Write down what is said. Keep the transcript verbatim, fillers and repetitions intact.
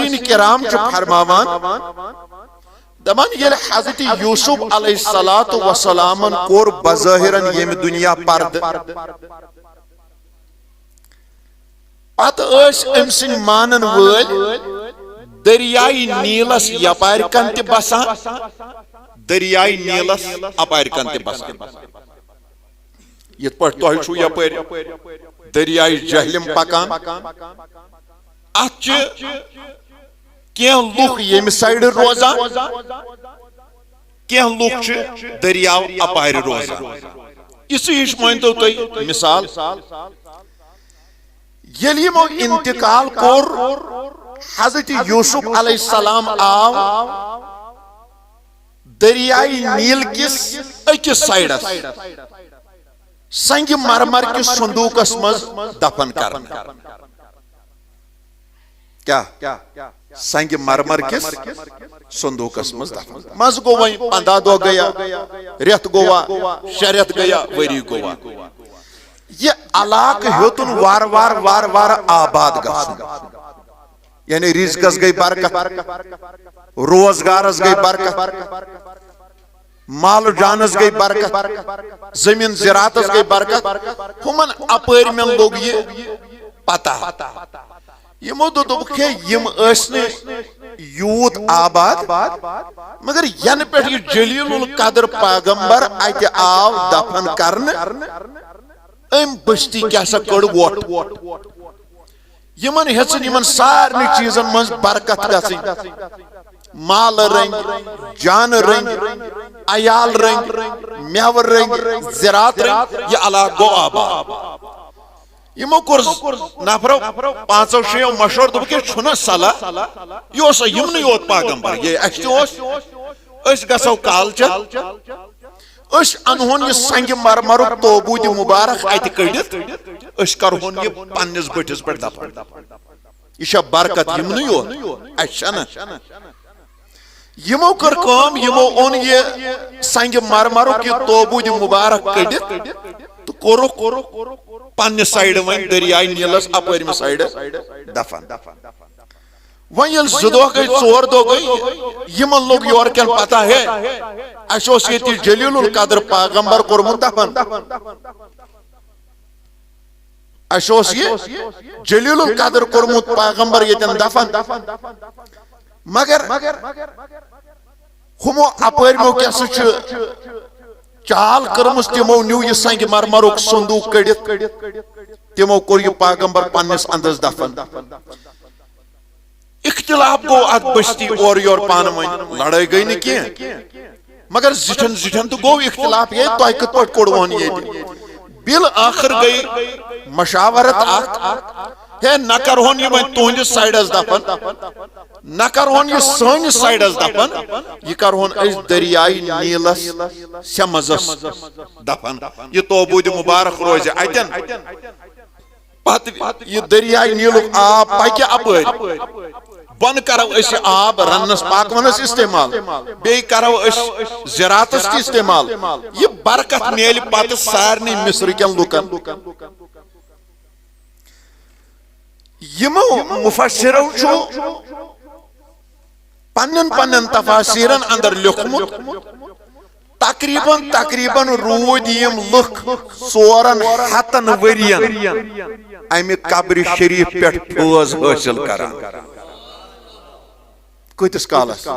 مفسرین کرام چھِ فرماوان، دپان، ییٚلہِ حضرت یوسف علیہ الصلوۃ والسلامن کوٚر بظٲہرن ییٚمہِ دُنیا پردٕ، پتہٕ ٲسۍ أمۍ سٕنٛدۍ مانن وٲلۍ دٔریاے نیٖلس یپارِ کن تہِ بسان، دٔریاے نیٖلس اپارِ کن تہِ بسان۔ یِتھ پٲٹھۍ تۄہہِ چھُو یپٲرۍ دٔریاے جہلم پکان، اتھ چھِ کینٛہہ لُکھ ییٚمہِ سایڈٕ روزان، کینٛہہ لُکھ چھِ دٔریاو اپارِ روزان۔ یِژھٕے ہِش مٲنۍتو تُہۍ مثال، ییٚلہِ یِمو انتقال کوٚر، حضرت یوسف علیہ السلام آو دٔریاے نیٖل کِس أکِس سایڈس سنگ مرمر کِس صندوقس منٛز دفن کرنہٕ۔ کیا؟ سنگ مرمر کِس صندوقس منٛز دفن۔ منٛزٕ گوٚو وۄنۍ پنٛداہ دۄہ گٔیا، رٮ۪تھ گوٚوا، شےٚ رٮ۪تھ گٔیا، ؤری گوٚوا۔ یہِ علاقہٕ ہیوٚتُن وارٕ وارٕ وارٕ وارٕ آباد گژھُن۔ یعنی رزقس گٔے برکت، روزگارس گٔے برکت، مال و جانس گٔے برکت، زمین زراعتس گٔے برکت۔ ہُمن اپٲرۍ مٮ۪ن لوٚگ یہِ پتہ۔ یِمو دوٚپ، دوٚپُکھ، ہے، یِم ٲسۍ نہٕ یوٗت آباد، مگر ینہٕ پٮ۪ٹھ یہِ جلیل القدر پیغمبر اتہِ آو دفن کرنہٕ، أمۍ بستی کیٛاہ سا کٔڑ وۄٹھ۔ یِمن ہیٚژٕن یِمن سارنٕے چیٖزن منٛز برکت گژھٕنۍ۔ مالہٕ رٔنگۍ، جانہٕ رٔنگۍ، عیال رٔنگۍ، مٮ۪وٕ رٔنگۍ، زِراعت رٔنگۍ، یہِ علاقہٕ گوٚو آباد۔ یِمو کوٚر نفرو پانٛژو شیٚیو مشورٕ، دوٚپُکھ، یہِ چھُنہ صلاح، یہِ اوسا یِمنٕے یوت پیغمبر، یہِ اَسہِ تہِ اوس، أسۍ گژھو کالچن۔ أسۍ انہون یہِ سنگ مرمرُک توبوٗدِ مبارک اتہِ کٔڑِتھ، أسۍ کرہون یہِ پننِس بٔٹھِس پٮ۪ٹھ دفن۔ یہِ چھا برکت یِمنٕے یوت؟ اَسہِ چھَنہٕ۔ یِمو کٔر کٲم، یِمو اوٚن یہِ سنگ مرمرُک یہِ توبوٗدِ مبارک کٔڑِتھ تہٕ کوٚرُکھ پننہِ سایڈٕ وۄنۍ دٔریاے نیٖلس اپٲرمہِ سایڈٕ دفن۔ وۄنۍ ییٚلہِ زٕ دۄہ گٔے، ژور دۄہ گٔے، یِمن لوٚگ یورٕ کٮ۪ن پتہ، ہے، اَسہِ اوس ییٚتہِ جلیل القدر پیغمبر کوٚرمُت دفن۔ اَسہِ اوس یہِ جلیل القدر کوٚرمُت پیغمبر ییٚتٮ۪ن دفن۔ مگر ہُمو اپٲرۍ مو کیٛاہ سا چھِ چال کٔرمٕژ، تِمو نیوٗ یہِ سنگ مرمرُک صندوق کٔڑِتھ، تِمو کوٚر یہِ پیغمبر پننِس اندس دفن۔ اختلاف گوٚو اتھ بستی اورٕ یورٕ پانہٕ ؤنۍ، لڑٲے گٔے نہٕ کینٛہہ، مگر زِٹھٮ۪ن زِٹھٮ۪ن تہٕ گوٚو اختلاف، ہے، تۄہہِ کِتھ پٲٹھۍ کوٚڑوُن ییٚتہِ؟ بالآخر گٔے مشاورت اکھ، ہے، نہ کرہون یہِ وۄنۍ تُہنٛدِس سایڈس دفن، نہ کرہون یہِ سٲنِس سایڈس دفن، یہِ کرہون أسۍ دٔریاے نیٖلس سٮ۪مزس دفن، یہِ توبوٗدِ مبارک روزِ اتٮ۪ن۔ پتہٕ یہِ دٔریاے نیٖلُک آب پکہِ اپٲرۍ، بۄنہٕ کرو أسۍ یہِ آب رننس پاکونس استعمال، بیٚیہِ کرو أسۍ زراعتس تہِ استعمال۔ یہِ برکت میلہِ پتہٕ سارنٕے مصرٕکٮ۪ن لُکن۔ یِمو مفسرو چھُ پننٮ۪ن پننٮ۪ن تفاسیرن اندر لیوٚکھمُت، تقریباً، تقریباً روٗدۍ یِم لُکھ ژورن ہتن ؤرین امہِ قبرِ شریف پٮ۪ٹھ فٲض حٲصِل کران۔ کۭتِس کالس؟